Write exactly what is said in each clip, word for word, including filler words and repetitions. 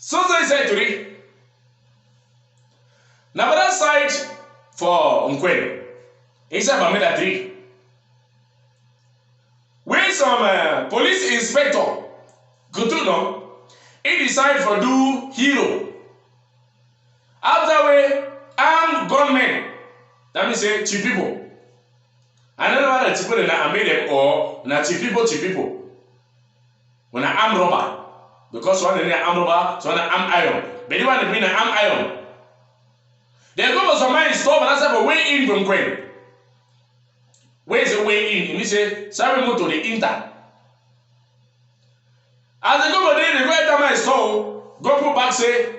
So so inside tori. Na for that side for Nkwen, inside Bamenda three, wey some uh, police inspector Kutu no, he decide for do hero. After wey armed gunmen, that mean say chief people. I no know whether chief people na army dem or na chief people, chief people. When na armed robber, because one na armed robber, so na armed iron. But the one dey be na armed iron. Dem go for some man store for that side for way in from Nkwen. Where is the way in? E mean say sabi motor dey enter. As dem go for there, dem go enter man store, go put back say,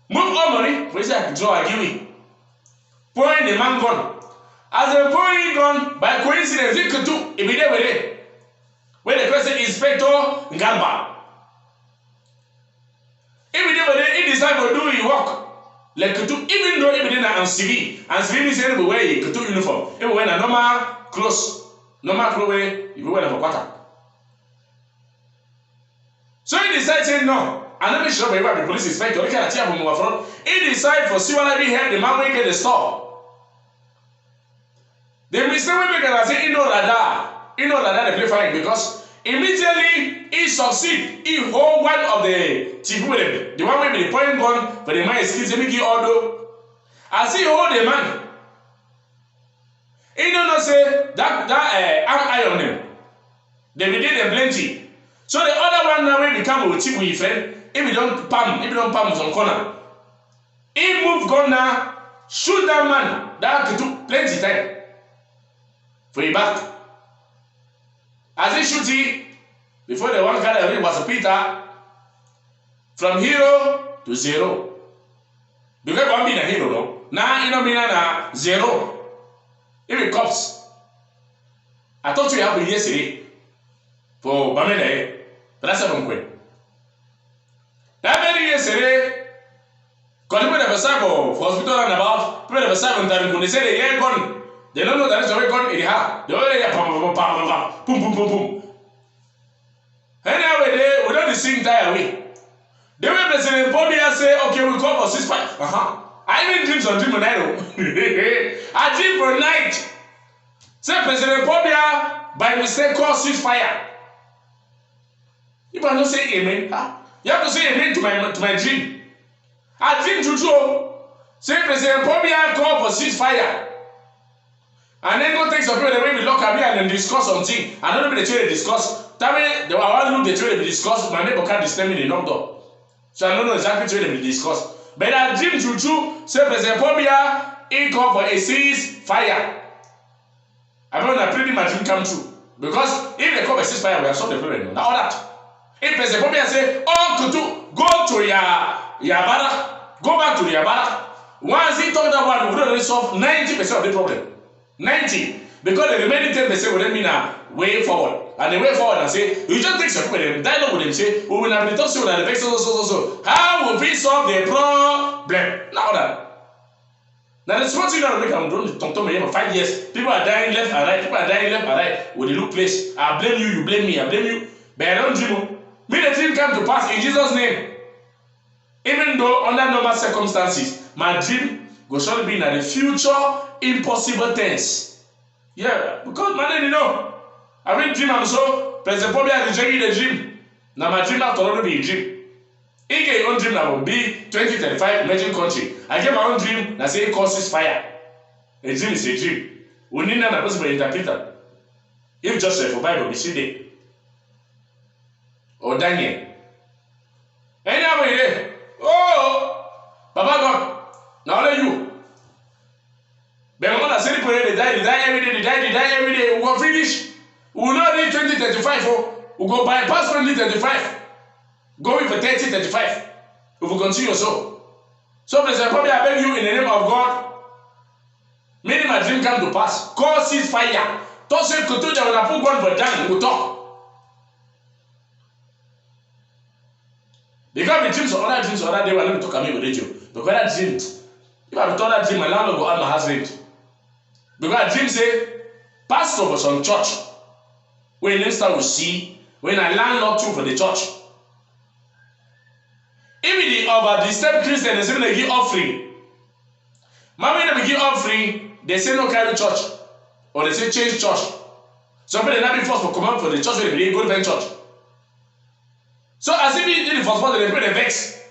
move all money for inside drawer, give me. Point the man gun. As dem point him gun, by coincidence, e Kutu, e be there with it. Wey dem call say Inspector Ngalba. E be there with it, e decide for do him work. Like Kutu, even though e be there na N C V. N C V mean say e no be wear e Kutu uniform. E be wear na normal clothes. Normal clothes wey you go wear na for quarter. So e decide say no, I no be sure, but e be police inspector. Make I tear for my front. E decide for see whether e help the man wey get the store. The mistake wey make am na say e no radar. E no radar dey play fine because immediately e succeed, e hold one of the chief wey dem, the one wey be the point gun for the man skin, say make e order. As e hold the man, e no know say that that uh, arm iron dem, dem be dey dem plenty. So the other one now wey be come with chief with him friend, e be don palm, e be don palm some corner. E move gun now, shoot that man, that Kutu, plenty time for him back. As e shoot him, before the one carry reach was Peter, from hero to zero. Because one be na hero, no? Now e no be na na zero. E be cops. I talk to you happen yesterday for Bamenda, eh? But that's not Nkwen. That very yesterday, cause people dey for side for, for hospital roundabout, people dey for side for Ntaringu, dem say dem hear gun. Dem no know that is the way gun e dey hard. Dem only hear pam, pam, pam, pam, pam, pum, pum, pum, pum. Anyhow we dey, we don dey sing tire we. The way President Paul Biya say, okay, we call for ceasefire. Uh-huh. I even dream some dream for night o. I dream for night. Say President Paul Biya by mistake call ceasefire. If I no say amen, ah, you have to say amen to my to my dream. I dream true true o. Say President Paul Biya call for ceasefire. And then go take some people wey be lock am and dem discuss something. I no know the thing wey dem discuss. Tell me the one look the thing wey dem discuss. My neighbor come disturb me, dey knock door. So I no know exactly the thing wey dem discuss. But I dream true true say President Paul Biya e call for a ceasefire. I mean, na pretty much dream come true. Because if dem call for ceasefire, we have solved the problem. Na all that. If President Paul Biya say, oh, Kutu, go to your, your barrack, go back to your barrack. Once e talk that one, we don already solve ninety percent of the problem. Ninety. Because the remaining ten percent will then be na way forward. And the way forward, I say, you just take some people, dem dialogue with dem, say, we will have been talk, say, we will have been so, so, so, so, so. How will we solve the problem? Na all that. Na the small thing now make am don dey talk talk for five years. People are dying left and right. People are dying left and right. We dey look place. I blame you, you blame me, I blame you. But I don dream o. Make the dream come to pass in Jesus' name. Even though under normal circumstances, my dream go surely be na the future impossible tense. Yeah, because my name you know. I been dream am so. President Paul Biya reject you the dream. Na my dream after all no be a dream. E get e own dream na for be twenty thirty-five emerging country. I get my own dream na say e call ceasefire. A dream is a dream. We need na person for interpret am. If Joseph for Bible be see there or Daniel, anyhow you dey, oh, Baba God, na only you. But my mother say people dey die, dey die every day, dey die, dey die every day. We go finish. We will not reach twenty thirty-five o. We go bypass twenty thirty-five. Go with for thirty thirty-five. If we continue so. So, President Paul Biya, I beg you in the name of God, make my dream come to pass. Call ceasefire. Talk say Kutu dem una put gun for down, we go talk. Because the dreams of other dreams of other day, I no be talk am for radio. Because that dream, if I be talk that dream, my landlord go add my house rent. Because I dream say pastor for some church, wey name start with C, wey na landlord too for the church. E Over the same Christian, dem say make dem give offering. Man, when dem give offering, dem say no carry church, or dem say change church. Some people dem no be force for comot for the church wey dem dey go different church. So as e be, the first part dem dey vex.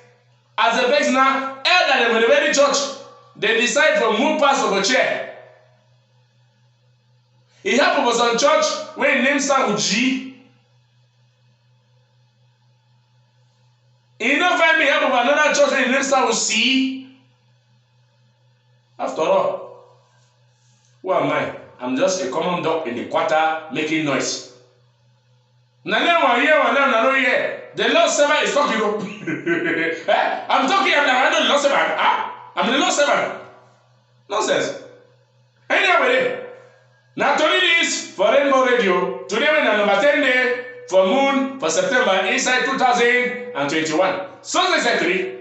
As dem vex now, elder dem for the very church, dem decide for move pastor for chair. E happen for some church wey e name start with G. E no find me happen for another church wey e name start with C. After all, who am I? I'm just a common dog in the quarter making noise. Na name one hear, one name na no hear. The Lord servant is talking o. Eh? I'm talking, I'm, I'm not the Lord servant. Ah? I'm the Lord servant. Nonsense. Anyway, na tori this for Rainbow Radio. Today wey na number ten day for moon for September inside two thousand and twenty-one. So say tori.